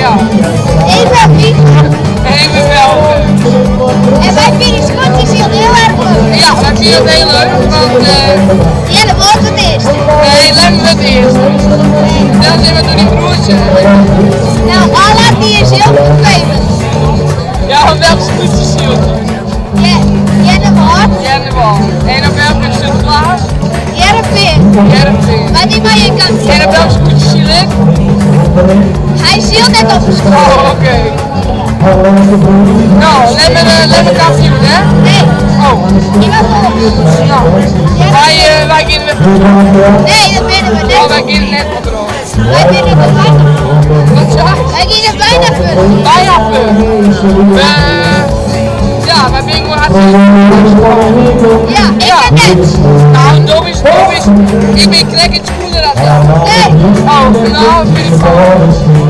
Ja. Eva Wiegman. En ik ben wel. En wij vinden skûtsjesilen heel erg leuk. Ja, wij vinden het heel leuk, want Jelle wordt het eerst. nee, Lem wordt het eerst. Dan zijn we door die broertje. Nou, Allard die is heel vervelend. Ja, op welke skûtsje zielt Ja, Jelle wordt. Jelle En op welke Sinterklaas? Jereveen. Jereveen. Maar die mag je kan. En op welke skûtsje ziel ik? Hij zielt net op de school. Oh, oké. Nou, let me, let me kampioen, hè? Nee. Oh. Ik ben volgens. Nou, wij gaan weer. Nee, dat winnen we net. Oh, wij gaan net wat erop. Wij winnen er bijna. Wat zei Wij gingen er bijna voor. Bijna voor. Ja, wij zijn gewoon hartstikke. Ja, ik ben net. Nou, dom is, dom is. Ik ben krek in schoenen dat. Nee. Oh, nou, vind ik wel.